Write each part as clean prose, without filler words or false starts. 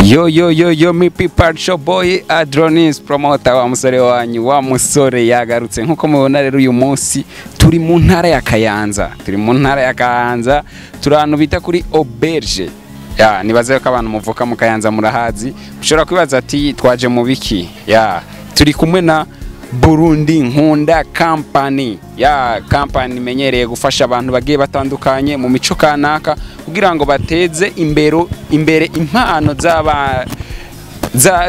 Yo yo yo yo mi people show boy Adronis promoter wa musore wanyu wa musore yagarutse. Nkuko mubona rero uyu munsi turi mu ntara ya Kayanza, turi mu ntara ya Kayanza, turi ahantu bita kuri Auberge. Ya nibaze ko abantu muvuka mu Kayanza murahazi, ushobora kwibaza ati twaje mu biki? Ya turi kumwe na Burundi Nkunda Company. Ya company imenyereye gufasha abantu bagiye batandukanye mu mico kanaka kugira ngo bateze imbere impano z'aba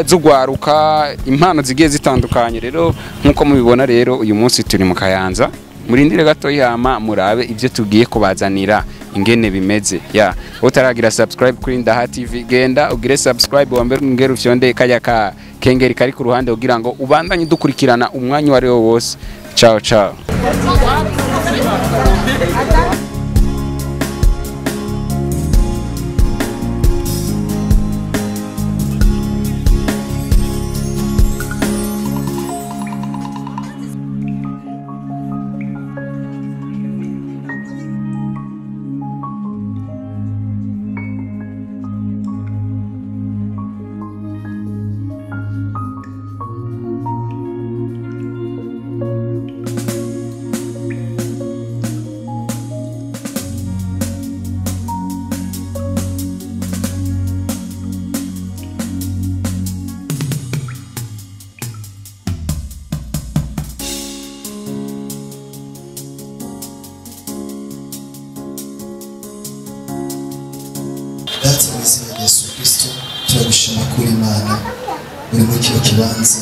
z'ugwaruka, impano zigiye zitandukanye. Rero nkuko mubibona rero uyu munsi turi mu Kayanza, murindire gato yama murabe ibyo tugiye kubazanira ingene bimeze. Ya utaragira subscribe kuri Ndaha TV, genda ugire subscribe wambere ngero ufyonde kajya ka kengeri kari ku ruhande kugira ngo ubandanye dukurikirana umwanya wari wose. Ciao ciao. Data mu izina rya Yesu Kristo, turagushima kuri Imana uri muri kino kibanza,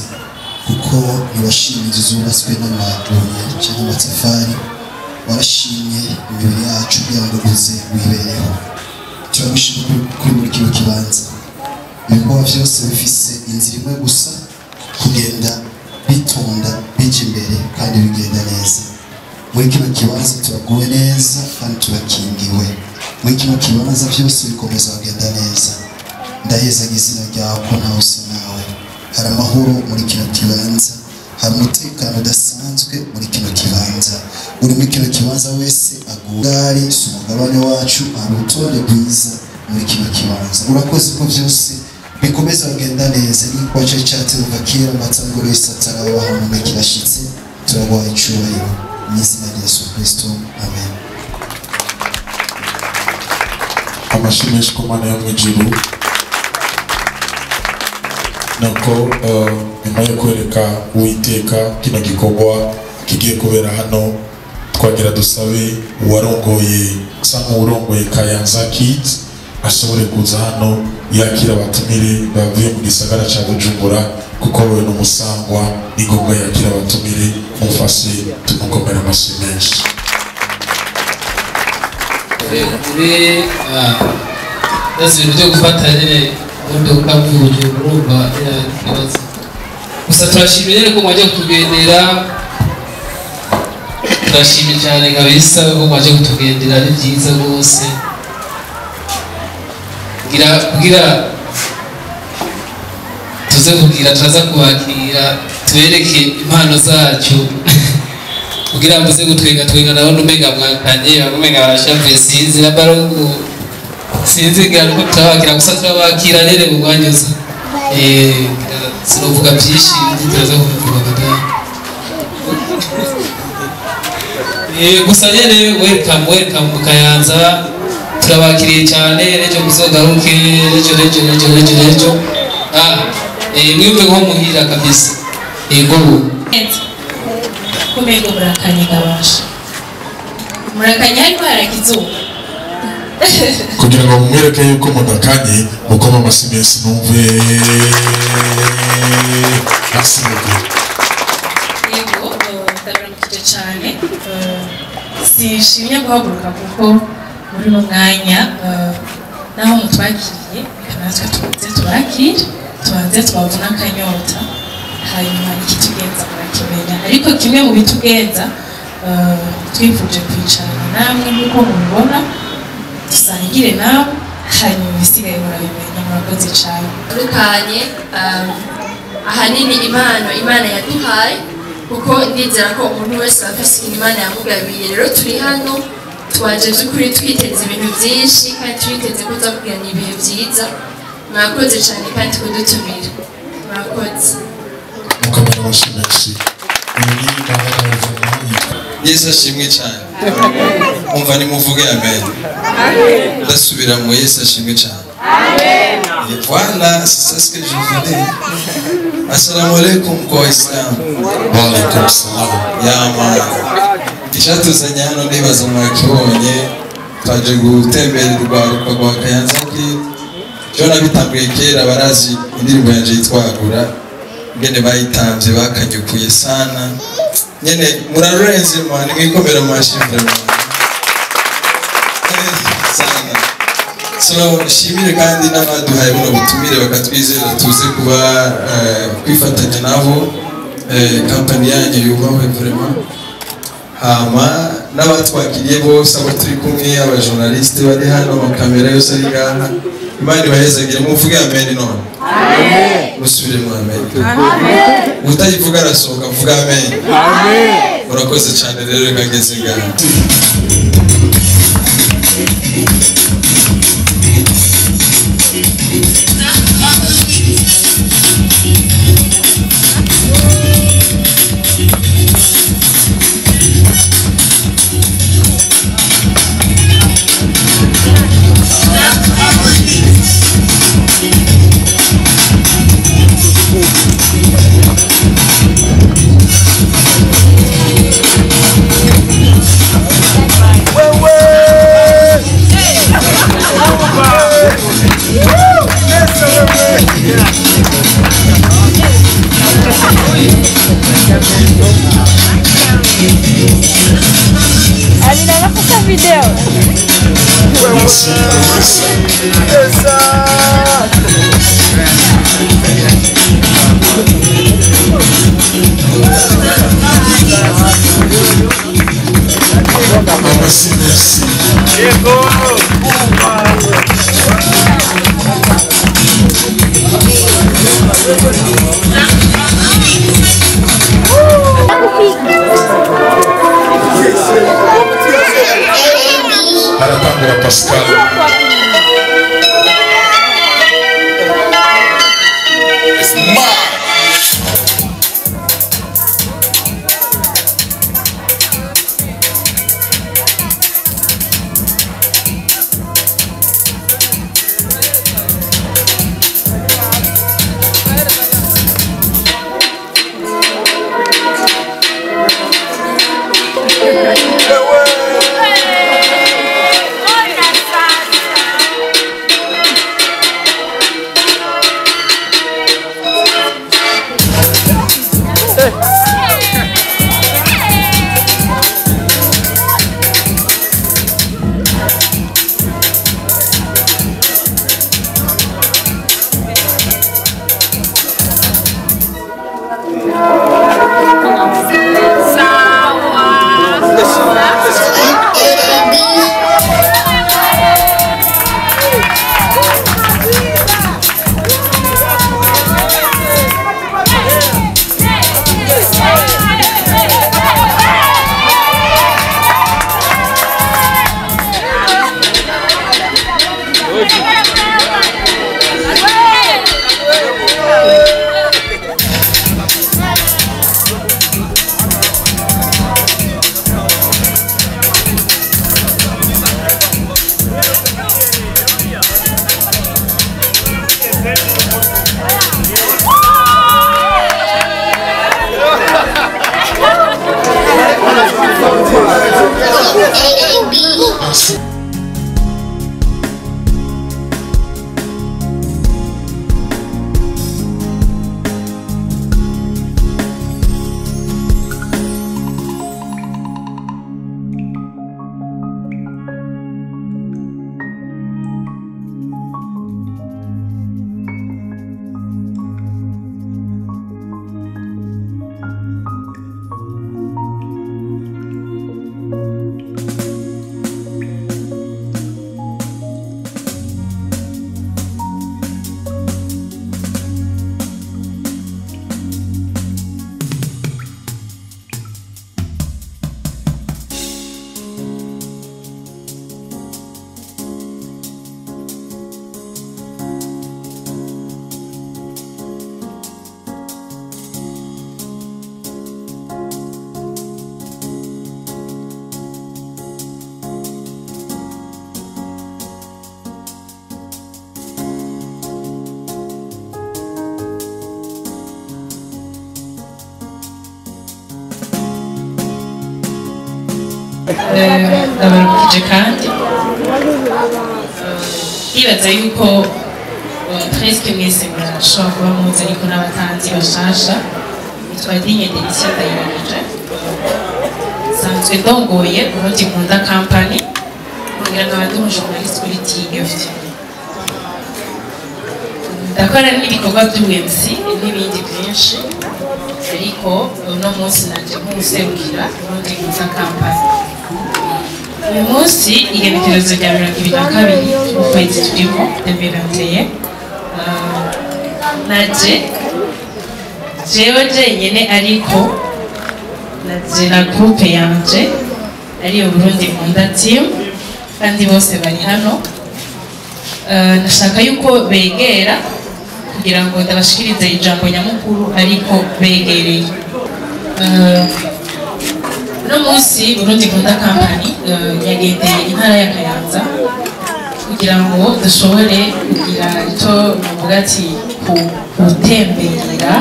kuko ntiwashimye inzu zubatswe n'amabuye cyangwa amatafari, warashimye imibiri yacu kugira ngo uze wibereho. Turagushima kuri muri kino kibanza. Ibikorwa byose bifise inzira imwe gusa, kugenda bitonda bija imbere kandi bigenda neza. Muri kino kibanza turaguwe neza kandi turakingiwe. Muri kino kibanza byose bikomeza kugenda neza. Ndahezaga izina ryawe ko ntawe usa nawe. Hari amahoro muri kino kibanza, hari umutekano udasanzwe muri kino kibanza. Uri muri kino kibanza wese agugari si umugabane wacu, hari urutonde rwiza muri kino kibanza. Urakoze ko byose bikomeza kugenda neza. Niko cyo cyateruka kera amatanguro y'isatara wahamume kirashitse. Turaguha icyubahiro mu izina rya Yesu Kristo, amen. Amashyi menshi ku Mana yo mu ijuru. Nuko nyuma yo kwereka Uwiteka kino gikorwa kigiye kubera hano, twagira dusabe uwarongoye usa nk'uwurongoye Kayanza Kids ashobore kuza hano yakira abatumire bavuye mu gisagara ca Bujumbura, kuko we n'umusangwa ni ngombwa yakira abatumire. Mufashe tumukomere amashyi menshi. Muri ibintu byo gufata nyine imodoka mvuje urumva ikibazo. Gusa turashimye rero ko mwaje kutugendera, turashimye cyane kabisa ko mwaje kutugendera, ari byiza rwose. Kugira tuze kugira turaza kubakira tubereke impano zacu, kugira ngo tuze gutwenga twenga nabo umenga mwakanye umenga barashavuye, sinzi na barongo sinzi ngira ko turabakira. Gusa turabakira rero mu mwanya uza. Sinovuga byinshi, turaza kubivuga baadaye. Gusa nyene welcome welcome mu Kayanza, turabakiriye cyane. Rejo muzogaruke, rejo rejo rejo rejo rejo. Mwiyumve nko muhira kabisa. Yego. Kumego murakanye gabasha. Murakanye ariko harakizuba. Kugira ngo mumwereke yuko mudakanye, mukoma amashyi menshi numve. Asimuke. Yego, ndabaramukije cyane. Sinshimye guhaguruka kuko muri uno mwanya naho mutwakiriye, reka natwe tubanze tubakire, tubanze tubavune akanyota, hanyuma ikitugenza murakimenya. Ariko kimwe mu bitugenza, twifuje kwicarana namwe nk'uko mubibona, dusangire nawe, hanyuma ibisigaye murabimenya. Murakoze cyane. Dukanye ahanini impano Imana yaduhaye, kuko ndizera ko umuntu wese afise ikintu Imana yamugabiye. Rero turi hano twaje by'ukuri twiteze ibintu byinshi kandi twiteze ko tuzakugirana ibihe byiza. Murakoze cyane kandi kudutumira, murakoze. Mukomere amashyi menshi. Uyu ni Mahoro yitwa Yesu ashimwe cyane. Umva nimuvuge amen. Ndasubira mu Yesu ashimwe cyane. Et voilà, c'est ça ce que je voulais. Assalamu alaikum kwa Waislamu. Wa alaikum salam. Yama. Icyatuzanye hano ndibaza mwakibonye, twaje gutembera urwaruka rwa Kayanza Kid. Jo nabitanguye kera, barazi indirimbo yanje yitwagura ngene bayitamvye bakanyukuye sana. Nyene murarenze man, mwikomera mu mashyi vraiment. Sana. So shimire kandi n'abaduhaye buno butumire bakatwizera tuze kuba kwifatanya nabo, kampani yanyu yubahwe vraiment. Hama n'abatwakiriye bose abo turi kumwe, abajournaliste bari hano, amakamera yose ari ngaha, Imana ibahezagire. Muvuge amen none. Amen. Musubiremo amen. Amen. Utayivuga arasohoka, vuga amen. Amen. Urakoze cyane rero, reka ngeze ngaha. Amashyi menshi. Haratangura Pascal. Ndabarukije kandi ndibaza yuko presque mwese murashobora kuba muzi, ariko n'abatanzi bashasha. Nitwa Digne Delicia Ndayiragije, nsanzwe ndongoye Burundi Nkunda Company, nkongera nkaba ndi umujournaliste kuri TF. Ndakora n'ibikorwa by'ubu-MC n'ibindi byinshi, ariko uno munsi naje nk'uwuserukira Burundi Nkunda Company. Uyu munsi igenekerezo rya 22 mu kwezi turimo 2021, naje jewe jenyine, ariko naje na groupe yanje ariyo Burundi Nkunda Team, kandi bose bari hano. Nashaka yuko begera kugira ngo ndabashikirize ijambo nyamukuru, ariko begereye. Uno munsi Burundi Nkunda Company yagendeye intara ya Kayanza kugira ngo dushobore kugira icyo bavuga ati gutembera.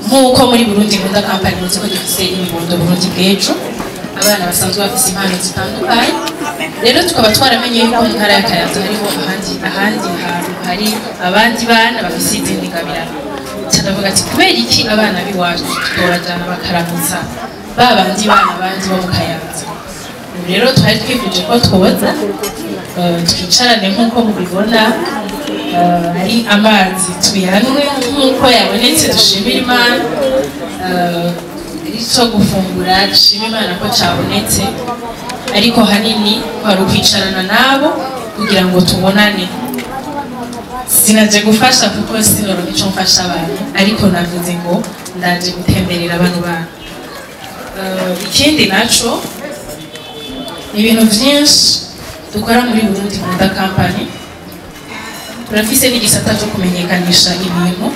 Nk'uko muri Burundi Nkunda Company muzi ko dufise ibibondo Burundi bw'ejo, abana basanzwe bafise impano zitandukanye. Rero tukaba twaramenye yuko mu ntara ya Kayanza hariho ahandi hantu hari abandi bana bafise izindi ngabirano. Ndavuga ati kubera iki abana b'iwacu tutorajana bakaramutsa ba bandi bana bandi bo mu Kayanza? Rero twari twifuje ko twoza twicarane nk'uko mubibona, ari amazi tuyanwe nk'uko yabonetse, dushimira Imana, icyo gufungura dushima Imana ko cyabonetse, ariko hanini kwari ukwicarana nabo kugira ngo tubonane. Sinaje gufasha kuko sinoronka ico mfasha abantu, ariko navuze ngo ndaje gutemberera bano bana. Ikindi naco ni ibintu vyinshi dukora muri Burundi Nkunda Company. Turafise n'igisata cyo kumenyekanisha ibintu,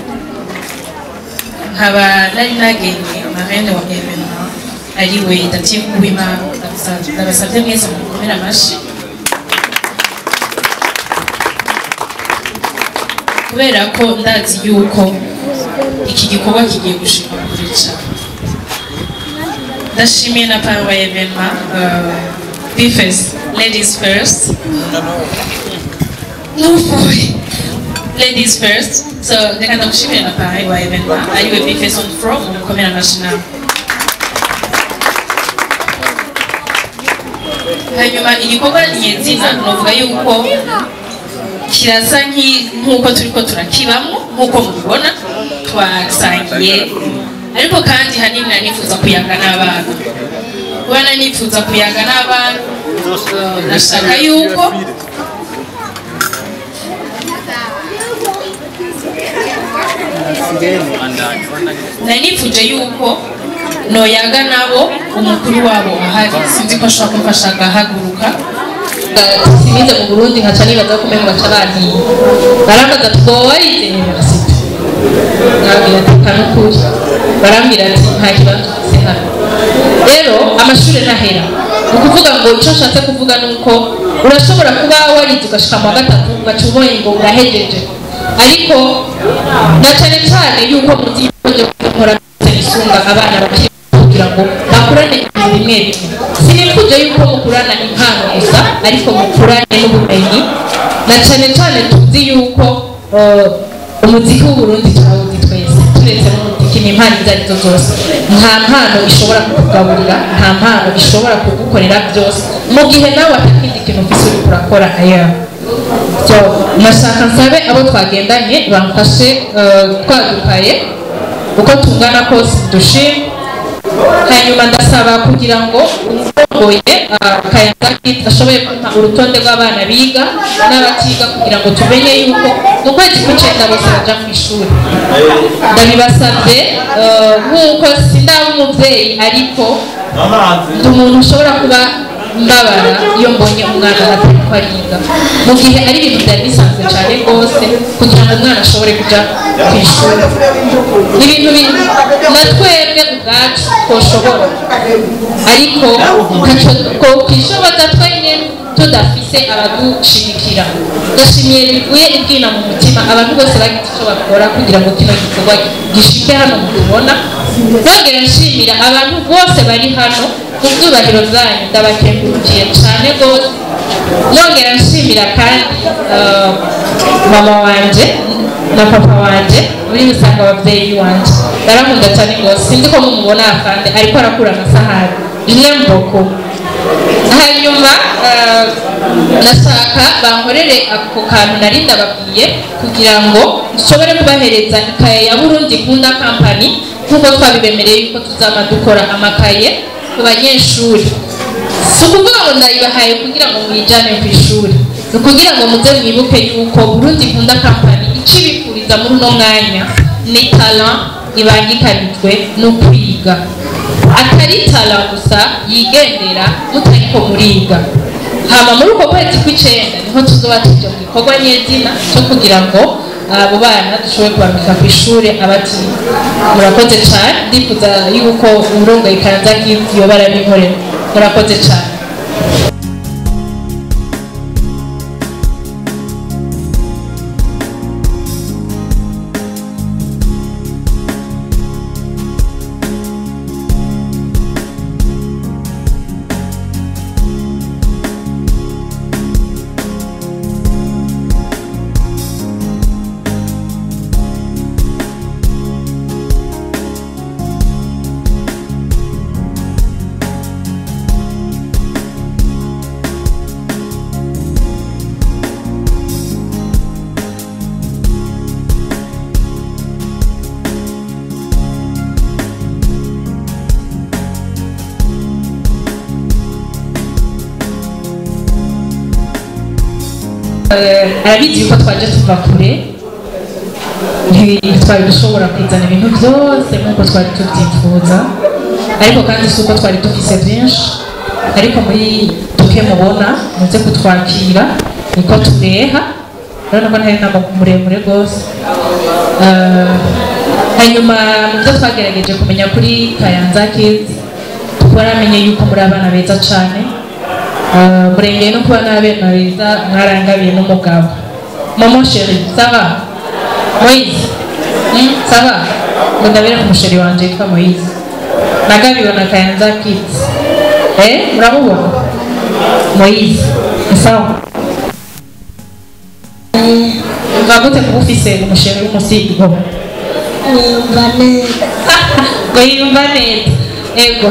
nkaba nari nagenye marraine wa événement ariwe Dative Uwimana. Ndabasabye mwese mukomere amashi, kubera ko ndazi yuko iki gikorwa kigiye gushika kure cane. Ndashimiye na parrain wa événement, Bifes, ladies first. Nufuye ladies first. So reka ndagushimire na parrain wa événement ariwe Bifes on from, mukomere amashi nawe. Hanyuma igikorwa nyezina novuga yuko kirasa nk'uko turiko turakibamo, nk'uko mubibona twasangiye, ariko kandi hanini nanifuza kuyaga n'abana. Kuba nanifuza kuyaga n'abana, nashaka yuko nanifuje yuko noyaga nabo umukuru wabo ahari. Sinzi ko ashobora kumfasha agahaguruka. Sinize mu Burundi nkaca nibaza ko umengo baca bantinya, barambaza ati wowe warize university? Ndababwira ati nta n'ukuri. Barambwira ati nta kibanza ufise hano. Rero amashuri ntahera. Ni ukuvuga ngo icyo nshatse kuvuga ni uko urashobora kuba warize ugashika mu wa gatatu ugaca ubonye ngo urahejeje, ariko na cane cane yuko muzi yuko nkora isunga abana bakiri kugira ngo bakurane ibintu bimwe bimwe. Sinifuje yuko mukurana impano gusa, ariko mukurane n'ubumenyi, na cane cane tuzi yuko umuziki w'Uburundi turawuzi twese, turetse n'umuziki n'impano izo arizo zose. Nta mpano ishobora kukugaburira, nta mpano ishobora kugukorera byose mu gihe nawe atakindi kintu ufise uriko urakora ayawe. So nashaka nsabe abo twagendanye bamfashe, twadukaye uko tungana kose dushime. Hanyuma ndasaba kugira ngo umurongoye Kayanza Kids ashoboye kumpa urutonde rw'abana biga n'abatiga, kugira ngo tumenye yuko mu kwezi kw'icenda bose baja kw'ishuri. Ndabibasabye, nk'uko sindaba umuvyeyi, ariko ndi umuntu ushobora kuba mbabara iyo mbonye umwana atariko ariga, mu gihe ari ibintu byari bisanzwe cyane rwose kugira ngo umwana ashobore kuja kw'ishuri. Ni ibintu na twebwe ubwacu twoshobora, ariko twokwishoboza twenyene tudafise abadushigikira. Ndashimiye bivuye ibwina mu mutima abantu bose bagize icyo bakora kugira ngo kino gikorwa gishike hano mubibona. Nongera nshimira abantu bose bari hano Mu byubahiro byanyu ndabakengurukiye cyane rwose. Nongera nshimira kandi mama wanje na papa wanje, muri rusange ababyeyi wanje barakunda cyane rwose. Sinzi ko mumubona afande ariko arakura amasahani, je beaucoup. Hanyuma nashaka bankorere ako kantu nari ndababwiye kugira ngo nshobore kubahereza ikaye ya Burundi Kunda Company, nk'uko twabibemereye yuko tuzama dukora amakaye ku banyeshuri. Si ukuvuga ngo ndayibahaye kugira ngo muyijyane ku ishuri, ni ukugira ngo muze mwibuke yuko Burundi Kunda Company icibifuriza muri uno mwanya ni talent ibangikanijwe no kwiga, atari talent gusa yigendera mutariko muriga. Hama muri uko kwezi kw'icenda niho tuzoba tuje mu gikorwa nyezina cyo kugira ngo abo bana dushobore kubambika ku ishuri abati. Murakoze cyane, ndifuza yuko urongoye Kayanza Kids yoba arabinkorera. Murakoze cyane. Arabizi yuko twaje tuva kure, ntitwari dushobora kuzana ibintu byose nk'uko twari tubyifuza, ariko kandi si uko twari dufise byinshi, ariko muri duke mubona muze kutwakira niko tureha. Urabona ko ntari n'amaguru muremure rwose. Hanyuma mu byo twagerageje kumenya kuri Kayanza Kids, twaramenye yuko muri abana beza cyane. Murengeye no kuba n'abana beza, mwarangabiye n'umugabo. Mama chérie, ça va? Moïse, ça va? Ngo ndabere ku musheri wanje yitwa Moïse, nagabiwe na Kayanza Kids. Muramubona Moïse, ni sawa? Umva gute kuba ufise umusheri w'umusigo? Yumva neza. Ngo yumva neza. Ego.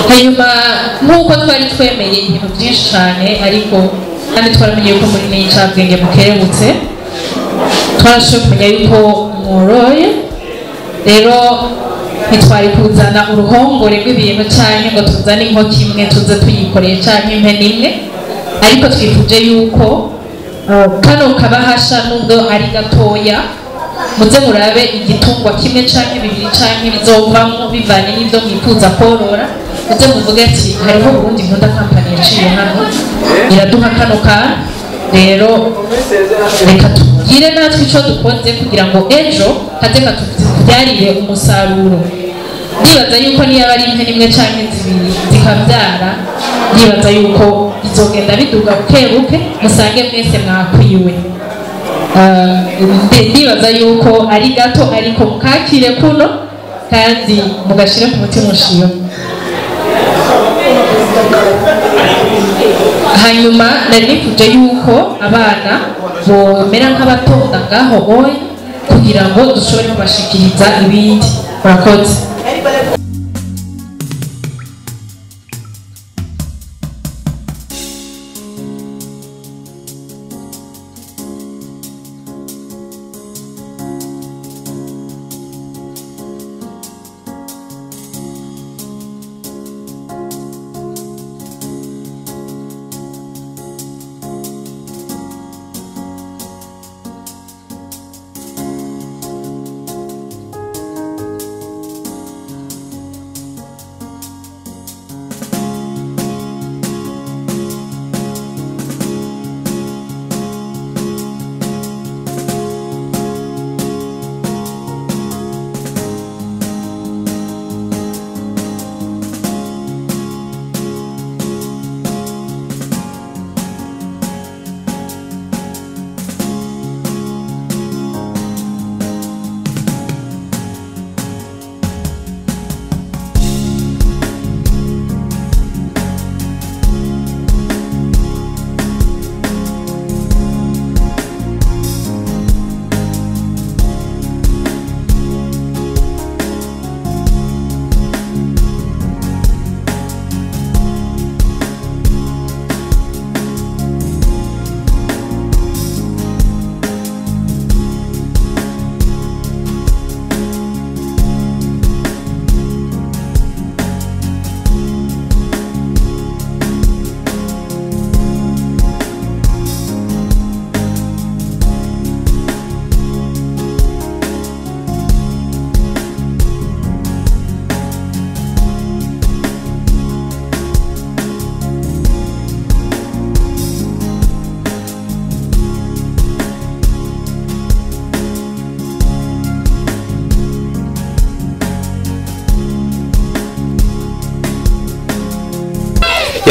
Hanyuma nk'uko twari twemeye ibintu byinshi cyane, ariko kandi twaramenye yuko muri n'incabwenge mukerebutse, twarashoboye kumenya yuko mworoye. Rero ntitwari kuzana uruhongore rw'ibintu cyane ngo tuzane inkoko imwe tuze tuyikoreye cyangwa impene imwe, ariko twifuje yuko kano kabahasha nubwo ari gatoya, muze murabe igitungwa kimwe canke bibiri canke bizovamwo bivanye n'ibyo mwifuza korora, muze muvuge ati hariho Burundi Nkunda Company yaciye hano iraduha kano kantu, rero reka tugire natwe ico dukoze kugira ngo ejo haze katubyarire umusaruro. Ndibaza yuko niyo ari impene imwe canke zibiri zikabyara, ndibaza yuko bizogenda biduga buke buke, musange mwese mwakwiwe. Ndibaza yuko ari gato, ariko mukakire kuno kandi mugashire ku mutima ushiyo. Hanyuma nari nifuje yuko abana bomera nk'abatonda ngaho oya, kugira ngo dushobore kubashikiriza ibindi. Murakoze.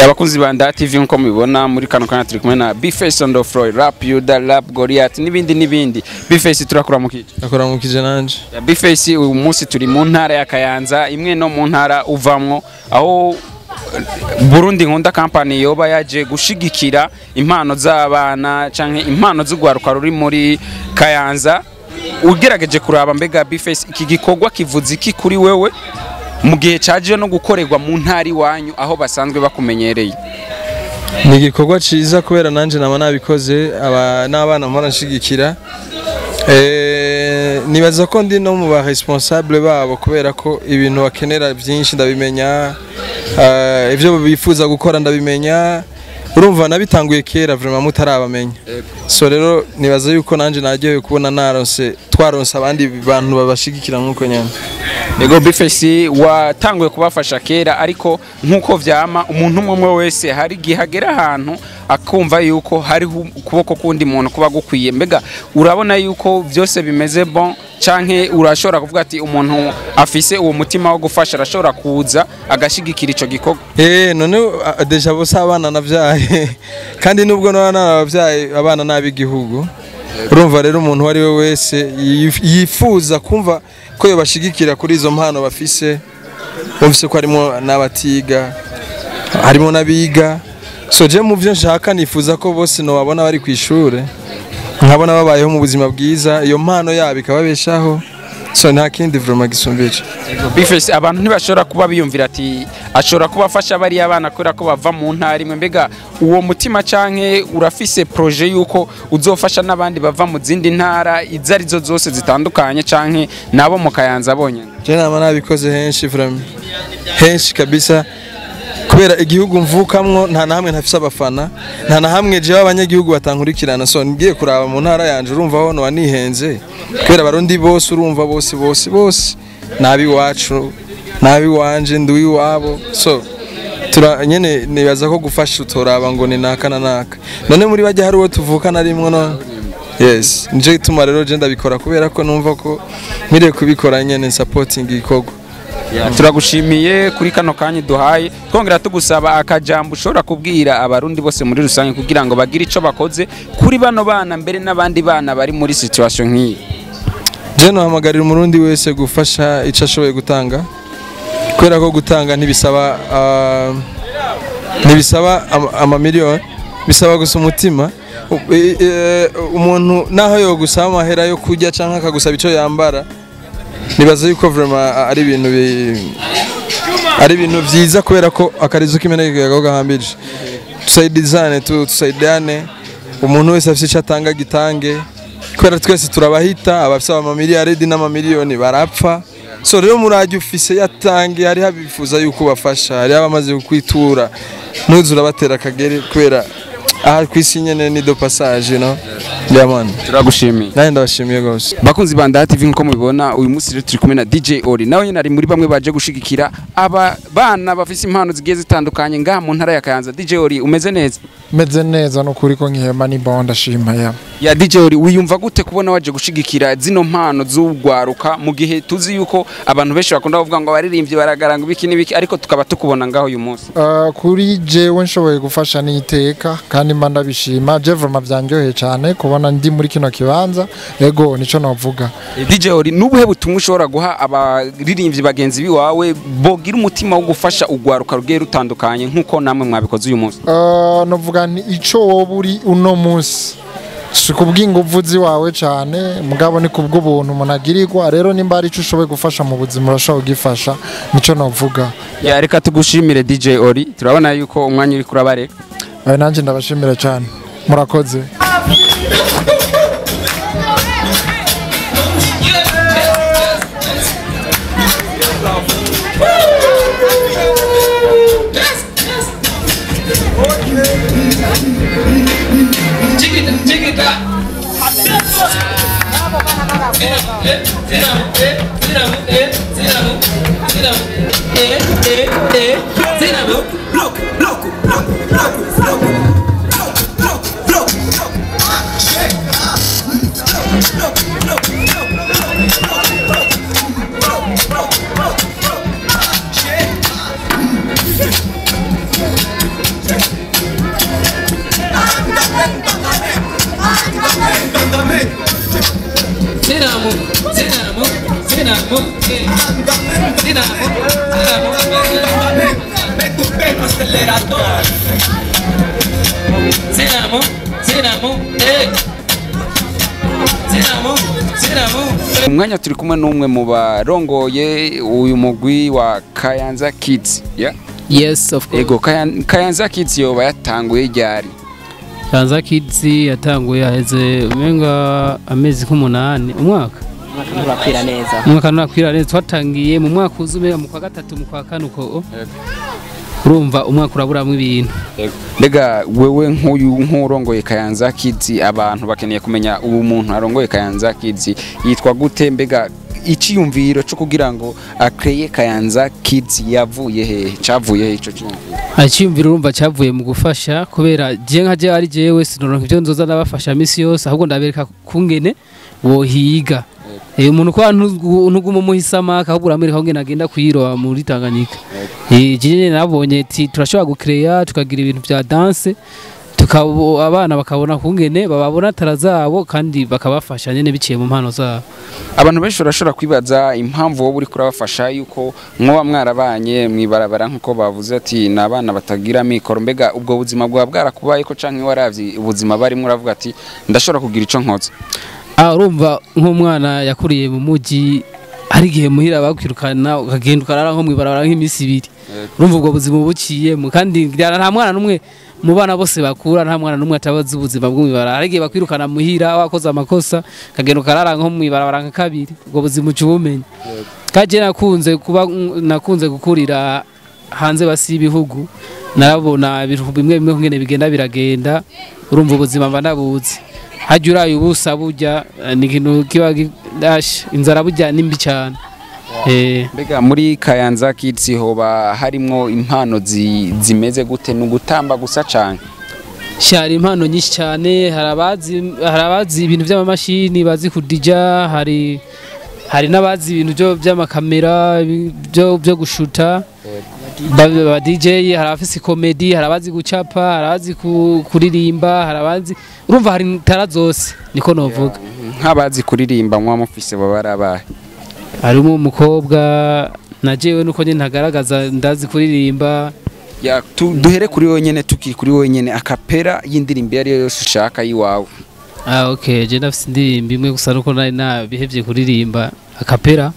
Abakunzi ba Nda TV, nkuko mubibona muri kano kanya turi kumwe na Bface on the floor, Rap Yuda, Rap Goliath n'ibindi n'ibindi. Bface, turakuramukije. Ndakuramukije nanje. Ya Bface, uyu munsi turi mu ntara ya Kayanza, imwe no mu ntara uvamwo, aho Burundi Nkunda Company yoba yaje gushigikira impano z'abana canke impano z'ugwaruka ruri muri Kayanza. Ugerageje kuraba, mbega Bface, iki gikorwa kivuze iki kuri wewe mu gihe caje no gukorerwa mu ntara iwanyu aho basanzwe bakumenyereye? Ni igikorwa ciza kubera nanje nama nabikoze aba n'abana mpora nshigikira. Nibaza ko ndi no mu ba responsable babo kubera ko ibintu bakenera byinshi ndabimenya, ibyo bifuza gukora ndabimenya. Urumva nabitanguye kera vraiment mutarabamenya. So rero nibaza yuko nanje naryohewe kubona naronse twaronse abandi bantu babashigikira nkuko nyene. Ego Bface, watanguye kubafasha kera, ariko nkuko vyama umuntu umwe umwe wese hari igihe agera ahantu akumva yuko hariho ukuboko kundi muntu kuba gukwiye. Mbega urabona yuko byose bimeze bon, canke urashobora kuvuga ati umuntu afise uwo mutima wo gufasha arashobora kuza agashigikira ico gikorwa? None déjà bose abana navyaye, kandi nubwo naba narabavyaye, abana n'abigihugu. Urumva rero umuntu uwo ari we wese yifuza kumva ko yobashigikira kuri izo mpano bafise, bumvise ko harimo n'abatiga, harimo n'abiga. So je mu byo nshaka nifuza ko bose nobabona bari ku ishure, nkabona babayeho mu buzima bwiza, iyo mpano yabo ikababeshaho. So nta kindi vraiment gisumbije. Bface, abantu ntibashobora kuba biyumvira ati ashobora kuba afasha bariya bana kubera ko bava mu ntara imwe. Mbega uwo mutima canke urafise projet yuko uzofasha n'abandi bava mu zindi ntara izo arizo zose zitandukanye, canke nabo mu Kayanza bonyene? Je nama nabikoze henshi vraiment, henshi kabisa, kubera igihugu mvukamwo nta na hamwe ntafise abafana, nta na hamwe jewe abanyagihugu batankurikirana. So ngiye kuraba mu ntara yanje, urumva ho noba nihenze kubera abarundi bose, urumva bose bose bose nabi wacu nabi wanje ndi iwabo. So tura nyene nibaza ko gufasha utoraba ngo ni naka na naka. None muri bajya hari uwo tuvukana rimwe no yes, nico gituma rero je ndabikora kubera ko numva ko nkwiriye kubikora nyene, supporting igikorwa. Turagushimiye kuri kano kanya duhaye, twongera tugusaba akajambo ushobora kubwira abarundi bose muri rusange kugira ngo bagire ico bakoze kuri bano bana, mbere n'abandi bana bari muri situation nk'iyi. Je nohamagarira umurundi wese gufasha ico ashoboye gutanga, kubera ko gutanga ntibisaba amamiliyoni, bisaba gusa umutima. Umuntu naho yogusaba amahera yo kurya canke akagusaba ico yambara, nibaza yuko vraiment ari ibintu vyiza, kubera ko akarizo k'imeneke gahambije. Tusaidizane tu, tusaidiane, umuntu wese afise ico atanga gitange, kubera twese turabahita. Abafise amamiliyaridi n'amamiliyoni barapfa. So rero murajya ufise yatange, hariho abifuza yuko bafasha, hariho abamaze kwitura, ntuze urabatera akagere, kubera aha kwisi nyene ni de passage no yeah man. Turagushimiye. Nanjye ndabashimiye gose. Bakunzi ba Ndaha TV, nkuko mubibona uyu munsi rero turi kumwe na DJ Ori, nawe nyine ari muri bamwe baje gushigikira aba bana bafise impano zigiye zitandukanye ngaha mu ntara ya Kayanza. DJ Ori, umeze neza? Meze neza no kuri ko nkihema ni bon, ndashima ya. Ya DJ Ori, wiyumva gute kubona waje gushigikira zino mpano z'ugwaruka mu gihe tuzi yuko abantu benshi bakunda kuvuga ngo abaririmbyi baragaranga ibiki n'ibiki, ariko tukaba tukubona ngaho uyu munsi? Kuri jewe nshoboye gufasha n'iteka kandi mba ndabishima. Je vraiment vyanryoheye cyane kubona ndi muri kino kibanza, ego nico novuga. DJ Ori, nubuhe butumwa ushobora guha abaririmbyi bagenzi biwawe bogira umutima wo gufasha ugwaruka rugiye rutandukanye nkuko namwe mwabikoze uyu munsi? Novuga nti ico woba uri uno munsi si kubw'inguvu ziwawe cyane, mugabo ni kubw'ubuntu umuntu agirirwa. Rero nimba hari ico ushoboye gufasha mu buzima urashobora kugifasha, nico novuga. Ya, reka tugushimire DJ Ori, turabona yuko umwanya uri kurabareka. Nanjye ndabashimira cyane, murakoze. Block. Umwanya turi kumwe n'umwe mu barongoye uyu mugwi wa Kayanza Kids, yeah? Yes, of course. Ego, Kayanza Kids yoba yatanguye ryari? Kayanza Kids yatanguye haheze umenga amezi nk'umunani, umwaka. Nturakwira neza. Umwaka nturakwira neza, twatangiye mu mwaka uzume mu kwa gatatu mu kwa kane uko. Urumva umwaka uraburamwe ibintu. Mbega wewe nk'uyu nk'urongoye Kayanza Kids, abantu bakeneye kumenya ubu muntu arongoye Kayanza Kids yitwa gute? Mbega iciyumviro cyo kugira ngo akreye Kayanza Kids yavuye he? Cavuye he ico ciyumviro? Iciyumviro urumva cavuye mu gufasha, kubera je nka je ari jewe sinoronka ivyo nzoza nabafasha misi yose, ahubwo ndabereka kungene wohiga. Umuntu kwa ntuguma umuhisama ahubwo uramwereka kungene agenda kuyiroba muri Tanganyika. Je nabonye ati turashobora gucreya tukagira ibintu vya dance, tukabo abana bakabona kungene bababona tara zabo kandi bakabafasha nyene biciye mu mpano zabo. Abantu benshi barashobora kwibaza impamvu wowe uri kurabafasha yuko mwoba mwarabanye mwibarabara nkuko bavuze ati nabana batagira mikoro. Mbega ubwo buzima bwa bwarakubaye ko canke waravye ubuzima barimo uravuga ati ndashobora kugira ico nkoze? Urumva nk'umwana yakuriye mu muji hari igihe muhira bakwirukana ukagenda ukarara nko mwibarabara nk'imisi ibiri. Urumva ubwo buzima buciyemo, kandi nta mwana n'umwe mu bana bose bakura nta mwana n'umwe atabazi ubuzima bwo mwibarabara. Hari igihe bakwirukana muhira wakoze amakosa ukagenda ukarara nko mwibarabara nka kabiri, ubwo buzima uca ubumenya. Kaje nakunze gukurira hanze basi ibihugu, narabona ibintu bimwe bimwe kungene bigenda biragenda, urumva ubuzima mba ndabuzi. Hajya uraye ubusa burya ni ikintu kiba dash inzara burya nimbi cyane. Mbega muri Kayanza Kids hoba harimwo impano zimeze gute? N'ugutamba gusa cyane? Shari impano nyinshi cyane, hari abazi ibintu by'amamashini bazi kudija, hari n'abazi ibintu by'amakamera byo gushuta, ba DJ, hari abafise comedy, hari abazi gucapa, hari abazi kuririmba, hari abazi, urumva hari tara zose niko novuga. Nk'abazi kuririmba mwa mufise baba barabahe? Harimo umukobwa na jewe nuko nyine ntagaragaza ndazi kuririmba. Ya duhere kuri wewe nyene, tukiri kuri wewe nyene akapera y'indirimbo yari yose ushaka yiwawe. Okay, je ndafise indirimbo imwe gusa nuko nari nabihevye kuririmba akapera.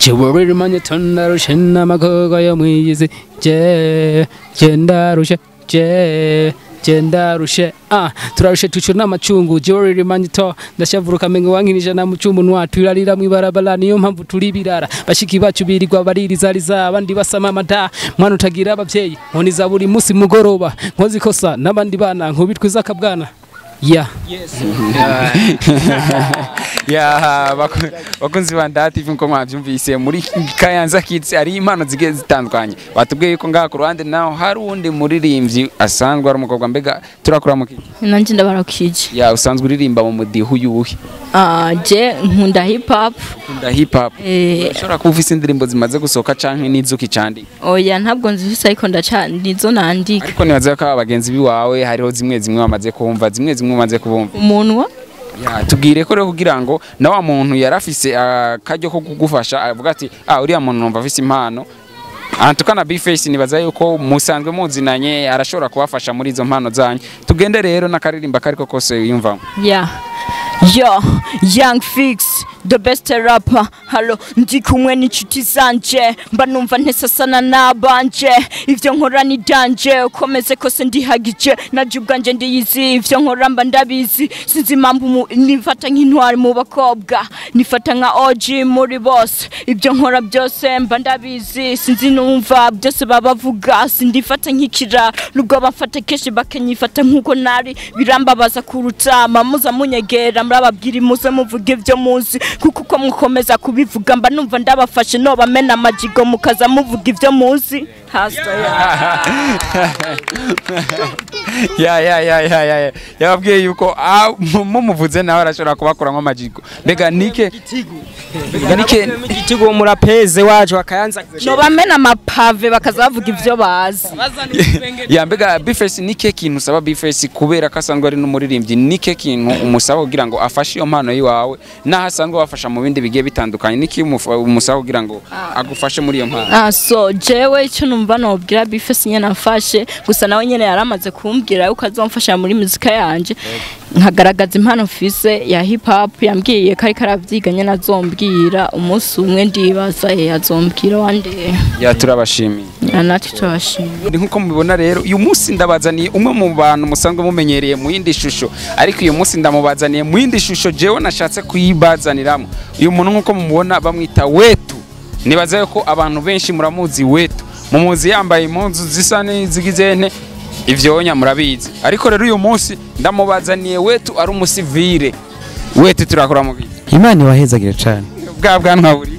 Jewe rimanye tondarushe n'amakoga yo mwiyizi, je ndarushe, je ndarushe, turarushe tucu n'amacungu, jewe rimanye to ndashavuruka mengo wankinije na mucumunwa, turarira mwibarabara niyo mpamvu turi birara, bashiki bacu birirwa baririzariza abandi basama amata, mwana utagira abavyeyi nkoni za buri musi mugoroba, nkozi kosa n'abandi bana nkubitwiza akabwana. Yeah. Yes. Yeah, bakunzi ba Ndaha TV nko mwavyumvise muri Kayanza Kids ari impano zigiye zitandukanye. Batubwiye yuko ngaha ku ruhande naho hari uwundi muririmbyi asanzwe ari umukobwa. Mbega turakura mu kiki? Nanje ndabarakije. Ya usanzwe uririmba mu mudiho uyuhe? Je nkunda hip hop. Nkunda hip hop. Ushobora kuba ufise indirimbo zimaze gusohoka canke n'izuki candika? Oya ntabwo nzifise ariko nizo nandika. Ariko nibaza ko abagenzi biwawe hariho zimwe zimwe bamaze kumva, zimwe zimwe umaze kubumva. Umunwa? Ya tubwire ko rero kugira ngo na wa muntu yarafise akaryo ko kugufasha avuga ati uriya muntu numva afise impano. Antukana B-Face nibaza yuko musanzwe muzinanye arashobora kubafasha muri izo mpano zanyu. Tugende rero nakaririmba kariko kose yumva. Yeah. Yo, Young Fix, the best rapper. Hello, ndi kumwe n'inshuti zanje, mba numva ntesasana n'abanje. Ivyo nkora ni danje, ukomeze kose ndihagije, naje ubwanje ndiyizi, ivyo nkora mba ndabizi. Sinzi impamvu nifata nk'intwari mu bakobwa, nifata nka OG muri bose. Ivyo nkora byose mba ndabizi, sinzi numva byose babavuga, sindifata nk'ikira, nubwo bamfata kenshi bakanyifata nkuko nari, birambabaza kuruta mamuza munyegera. Murababwira muze muvuge ivyo muzi, kuko uko mukomeza kubivuga mba numva ndabafashe no bamena amajigo mukaza muvuga ivyo muzi. Ya ya ya ya ya, yababwiye yuko mumuvuze nawe arashobora kubakuramo amajigo. Mbega nike Igitigo murapeze wacu akayanza. No bamena amapave bakaza bavuga ivyo bazi. Ya, mbega Bface, nike kintu usaba Bface, kubera ko asanzwe ari n'umuririmbyi, nike kintu umusaba kugira ngo afashe iyo mpano yiwawe, naho asanzwe wafasha mu bindi bigiye bitandukanye, niki umusaba kugira ngo agufashe muri iyo mpano? Ah, so jewe icyo numva nobwira Bface nyene amfashe gusa, nawe nyene yaramaze kumbwira yuko azomfasha muri muzika yanje nkagaragaza impano mfise ya hip hop. Yambwiye ko ariko aravyiga nyene, azombwira umunsi umwe, ndibaza azombwira one day. Ya, turabashimiye. Ya, natwe turabashimiye. Ni nkuko mubibona rero, uyu munsi ndabazaniye umwe mu bantu musanzwe mumenyereye mu yindi shusho, ariko uyu munsi ndamubazaniye mu yindi shusho jewe nashatse kuyibazaniramo. Uyu muntu nkuko mumubona bamwita Wetu. Nibaza yuko abantu benshi muramuzi. Wetu mumuzi yambaye impuzu zisa n'izigize nte, ivyonya murabizi. Ariko rero uyu munsi ndamubazaniye Wetu ari umusivire. Wetu, turakora mu biki? Imana ibahezagire cane. Bwa bwanwa buri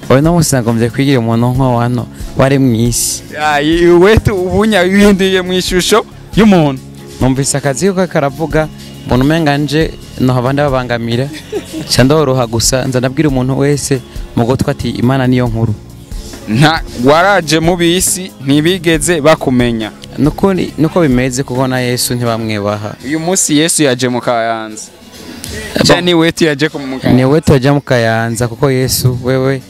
Oya, no munsi nagombye kwigira umuntu nko hano wari mw'isi. Ayi, Wetu ubunya wihinduye mu ishusho y'umuntu. Numvise akazi ko karavuga, mbona umenga nje nohava ndababangamira, nca ndoroha gusa nza ndabwira umuntu wese mu gutwi ati Imana niyo nkuru. Nta waraje mu bisi ntibigeze bakumenya. Nuko bimeze, kuko na Yesu ntibamwebaha. Uyu munsi Yesu yaje mu Kayanza cyane, ni Wetu yaje ku mu Kayanza. Ni Wetu yaje mu Kayanza, kuko Yesu wewe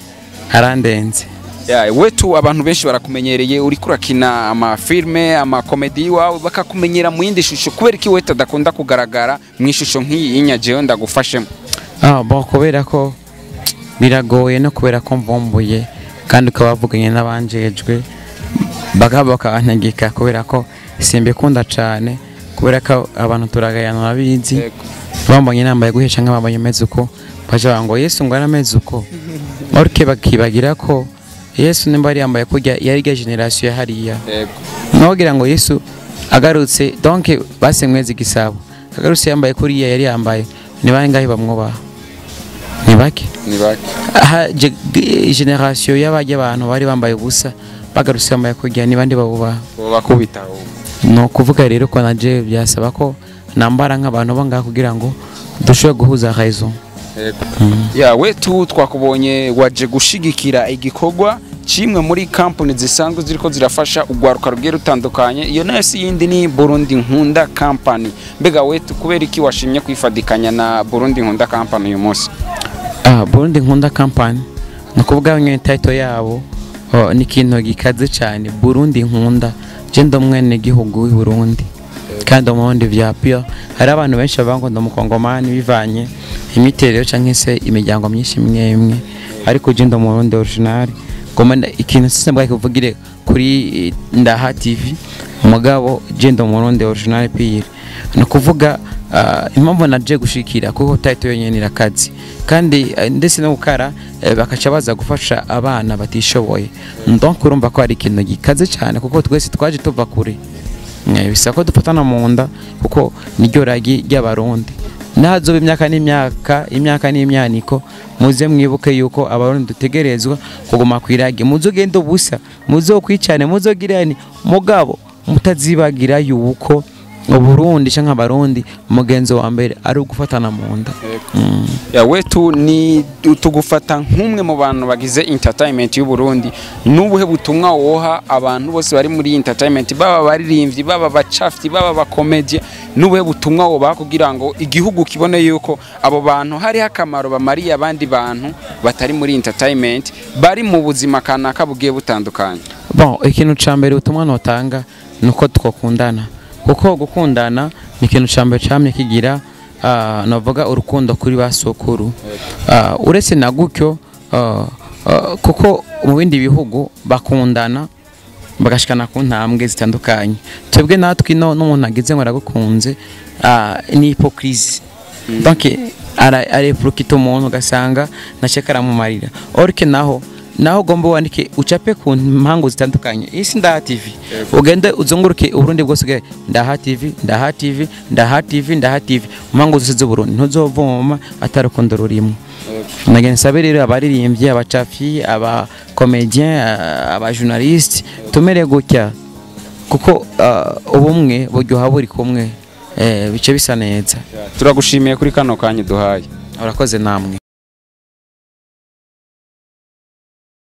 arandenze. Ya, Wetu, abantu benshi barakumenyereye uriko urakina amafilme, amakomedi iwawe, bakakumenyera mu yindi shusho. Kubera iki Wetu adakunda kugaragara mu ishusho nk'iyi inyajeyo ndagufashemo? Ah bon, kubera ko biragoye, no kubera ko mvumbuye kandi ukaba wavuganye n'abanjejwe bakaba bakantegeka, kubera ko simbikunda cane, kubera ko abantu turagayana, urabizi, bambonye nambaye guhesha nk'abambonye meze uko, baje bavuga ngo Yesu ngo yarameze uko, ariko bakibagira ko Yesu nimba yari yambaye kurya yari rya génération ya hariya, nogira ngo Yesu agarutse, donc base mwezi gisabo agarutse yambaye kuriya yari yambaye, ni bangahe bamwubaha? Ni bake. Ni bake. Aha génération y'abajya abantu bari bambaye ubusa bagarutse bambaye kurya, ni bande babubaha? Bakubita. No kuvuga rero ko naje byasaba ko nambara nk'abantu bo ngaha kugira ngo dushobore guhuza raison. Ya, Wetu, twakubonye waje gushigikira igikorwa kimwe muri company zisanzwe ziriko zirafasha ugwaruka rugiye rutandukanye. Iyo nayo si yindi, ni Burundi Nkunda Company. Mbega Wetu, kubera iki washimye kwifadikanya na Burundi Nkunda Company uyu munsi? Ah, Burundi Nkunda Company, ni ukuvuga nyine title yabo, oh, ni ikintu gikaze cyane. Burundi Nkunda, je ndi umwene gihugu w'i Burundi kandi umurundi vya pure. Hari abantu benshi bavuga ngo ndi umukongomani bivanye imiterere canke se imiryango myinshi imwe imwe, ariko je ndi umurundi original. Ngoma ikintu sise mbwa kuvugire kuri Ndaha TV, mugabo je ndi umurundi original pure. Ni ukuvuga impamvu naje gushikira, kuko title yonyene irakazi, kandi ndetse no gukara bakaca baza gufasha abana batishoboye. Donc urumva ko ari ikintu gikaze cyane, kuko twese twaje tuva kure. Bisaba ko dufatana mu nda, kuko niryo ragi ry'Abarundi. Nazoba imyaka n'imyaka, imyaka n'imyaniko, muze mwibuke yuko Abarundi dutegerezwa kuguma kwiragi. Muzogenda ubusa, muzokwicane, muzogirane, mugabo mutazibagira yuko Uburundi canke Abarundi umugenzo wa mbere ari ugufatana mu nda. Ya, Wetu, ni tugufata nk'umwe mu bantu bagize entertainment y'u Burundi. Nubuhe butumwa woha abantu bose bari muri entertainment, baba baririmbyi, baba bacafyi, baba bakomedie, nubuhe butumwa wobaha kugira ngo igihugu kibone yuko abo bantu hariho akamaro bamariye abandi bantu batari muri entertainment, bari mu buzima kanaka bugiye butandukanye? Bon, ikintu ca mbere ubutumwa notanga ni uko twakundana, kuko gukundana ni ikintu ca mbere camye kigira navuga urukundo kuri ba sokuru. Uretse na gutyo, kuko mu bindi bihugu bakundana bagashikana ku ntambwe zitandukanye, twebwe natwe ino n'umuntu agize ngo aragukunze, ni hypocrisie. Donc areprokita umuntu ugasanga nacyo karamumarira. Orike naho ugomba wandike ucape ku mpangu zitandukanye isi Ndaha TV, ugende uzunguruke Uburundi bwose ugere Ndaha TV, Ndaha TV, Ndaha TV, Ndaha TV, mu mpangu zose z'Uburundi ntuzovoma atarukundo rurimo. Nagira nsabe rero abaririmbyi, abacafi, abacomédien, abajournaliste, tumere gutya. Kuko ubumwe buryoha buri kumwe, bice bisa neza. Turagushimiye kuri kano kanya duhaye. Urakoze namwe.